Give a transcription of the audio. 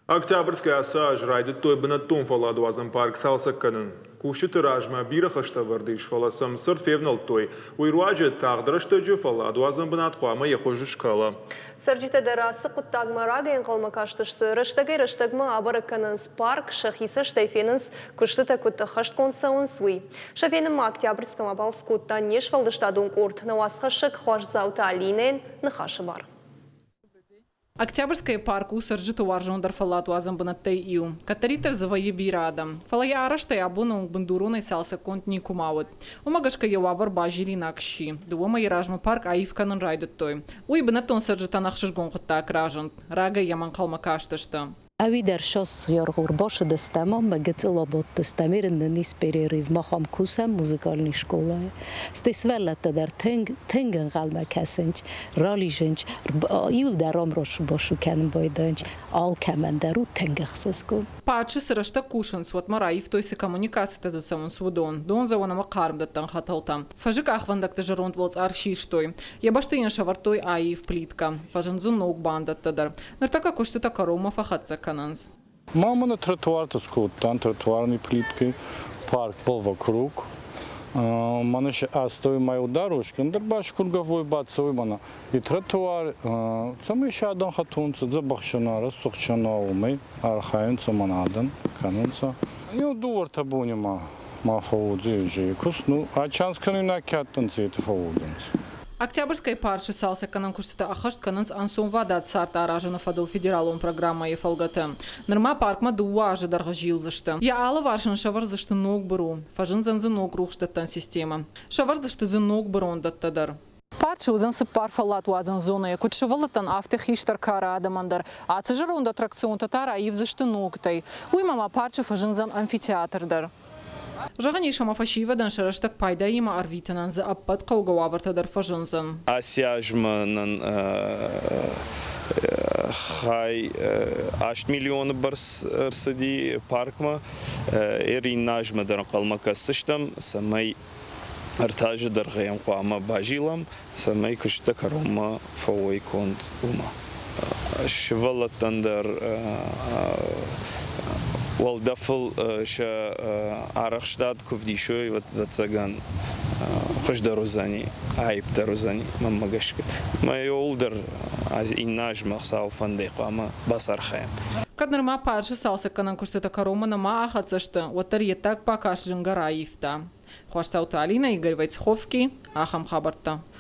Октябрьскӕйы ацы аз райдыдтой бынӕттон фӕлладуадзӕн парк цалцӕг кӕнын. Кусджыты размӕ бирӕ хӕстӕ ӕвӕрд ис, фӕлӕ сӕм цырд февнӕлдтой. Уый руаджы тагъд рӕстӕджы фӕлладуадзӕн бынат хъуамӕ йӕ хуыз скала. Цӕрджытӕ дӕр ацы хъуыддагмӕ рагӕй ӕнхъӕлмӕ кастысты. Рӕстӕгӕй-рӕстӕгмӕ абӕрӕг кӕнынц парк, сӕхи цӕстӕй фенынц, куыстытӕ куыд ӕххӕстгонд цӕуынц, уый. Сӕ фенынмӕ Октябрьскӕмӕ абалц кодта не сфӕлдыстадон къорд, нӕ уацхӕссӕг Хуасдзауты Алинӕйӕн ныхасы бар. Октябрьскӕйы парк у цӕрджыты уарзондӕр фӕлладуадзӕн бынӕттӕй иу. Кӕддӕриддӕр дзы вӕййы бирӕ адӕм. Фӕлӕ йӕ арӕзтӕй абоны онг бындуронӕй цалцӕггонд никуыма уыд. Уымӕ гӕсгӕ йӕ уавӕр базилинаг сси. Дыууӕ мӕйы размӕ парк аив кӕнын райдыдтой. Уый бынӕттон цӕрджытӕн ӕхсызгон хъуыддаг разынд. Рагӕй йӕм ӕнхъӕлмӕ кастысты. Ӕви дӕр сосъяргъур башыдыстӕм ӕмӕ гыццыл абадтыстӕм, ерын нын ис перерыв, мах ам кусӕм музыкальный школайы. Стӕй сывӕллӕттӕ дӕр тынг, тынг ӕнхъӕлмӕ кӕсынц, рализынц, иуылдӕр ам басу кӕнын байдайынц. Алкӕмӕн дӕр у тынг ӕхсызгон. Парчы цы рӕстӕг кусынц, уӕдмӕ раивтой, цы коммуникацитӕ дзы цӕуынц, уыдон, дондзӕуӕн ӕмӕ хъармдӕттӕн хӕтӕлтӕ. Фӕзы къахвӕндӕгты зӕронд уӕлцъар систой. Йӕ бӕсты йын сӕвӕрдтой аив плиткӕ. Фӕзынд дзы ног бандӕттӕ дӕр. Ныртӕккӕ куыстытӕ кӕронмӕ фӕхӕццӕ кӕнынц. Мама на тротуар-то скодтан, тротуарной плиткой, парк был вокруг. Мана ще астӕу ма дорожка, ӕндӕр бас круговой бацӕуй мана и тротуар, цӕмӕй сӕ адӕн хӕтунцӕ, дзӕбӕх сӕ рӕсугъд сӕ уомӕй архайунцӕ мана адӕн, кӕнунцӕ. Еу дууӕртӕ бони ма ма фӕууодзӕй уже куст, ну, а чанс кӕнуйнаг ке адтӕнцӕ, етӕ фӕууодзӕнцӕ. Октябрьскӕйы парчы цалцӕггӕнӕн куыстытӕ ӕххӕст кӕнынц ӕнцонвадат цард аразыны фӕдыл федералон программӕйы фӕлгӕты. Нырма паркмӕ дыууӕ азы дӕргъы зилдзысты. Йӕ алыварс ын сӕвӕрдзысты ног быру, фӕзындзӕн дзы ног рухсдӕттӕн системӕ. Сӕвӕрдзысты дзы ног бырондӕттӕ дӕр. Парчы уыдзӕн цыппар фӕлладуадзӕн зонӕйы, куыд сывӕллӕттӕн, афтӕ хистӕр кары адӕмӕн дӕр. Ацы зӕронд аттракционтӕ та раивдзысты ногтӕй. Уыимӕ ма парчы фӕзындзӕн амфитеатр дӕр. Зӕгъӕн ис, ӕмӕ фӕсивӕдӕн сӕ рӕстӕг пайдаимӕ ӕрвитынӕн дзы ӕппӕт хъӕугӕ уавӕртӕ дӕр фӕзындзӕн. Ацы аз ма нын хай 8 миллионы бӕрц ӕрцыди паркмӕ. Иннӕ азмӕ дӕр ӕнхъӕлмӕ кӕсдзыстӕм, цӕмӕй ӕртӕ азы дӕргъы йӕм хъуамӕ базилӕм, цӕмӕй куыстытӕ кӕронмӕ фӕуой конд, уымӕ. Сывӕллӕттӕн дӕр уӕлдӕфыл сӕ арӕхстад куы вдисой, ӕвӕццӕгӕн, хуыздӕр уыдзӕни, аипдӕр уыдзӕни, мӕнмӕ гӕсгӕ. Мӕ иууылдӕр иннӕ азмӕ Хуыцауы фӕндӕй хъуамӕ бацархайӕм. Кӕд нырма парчы цалцӕггӕнӕн куыстытӕ кӕронмӕ нӕма ахӕццӕ сты, уӕддӕр йе ддаг бакаст зынгӕ раивта. Хуасдзауты Алинӕ, Игорь Войцеховский, ахӕм хабӕрттӕ.